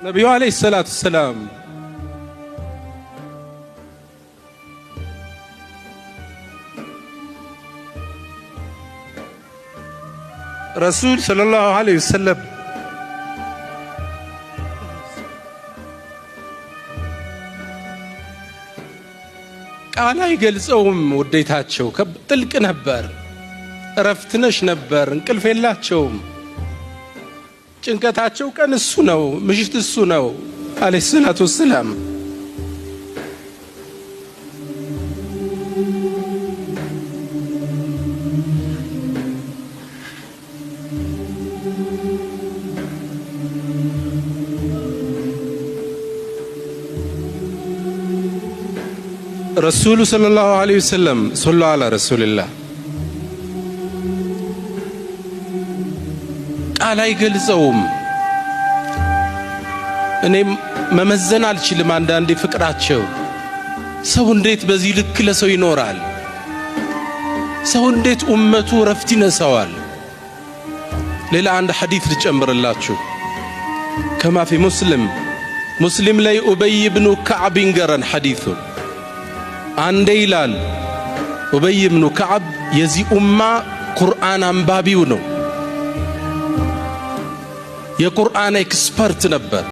ነቢዩ عليه الصلاة والسلام ረሱል صلى الله عليه وسلم ቃል አይገልጸውም። ውዴታቸው ጥልቅ ነበር። እረፍት ነሽ ነበር። እንቅልፍ የላቸውም። ጭንቀታቸው ቀን እሱ ነው፣ ምሽት እሱ ነው። عليه الصلاة والسلام ረሱሉ صلى الله عليه وسلم صلوا على رسول الله ቃል አይገልጸውም። እኔም መመዘን አልችልም። አንዳንዴ ፍቅራቸው ሰው እንዴት በዚህ ልክ ለሰው ይኖራል? ሰው እንዴት ኡመቱ ረፍት ይነሳዋል? ሌላ አንድ ሐዲት ልጨምርላችሁ። كما في مسلم ሙስሊም ላይ ኡበይ ብኑ ከዓብ ይንገረን ሐዲቱ። አንዴ ይላል ኡበይ ብኑ ከዓብ የዚህ ኡማ ቁርአን አንባቢው ነው። የቁርአን expert ነበር።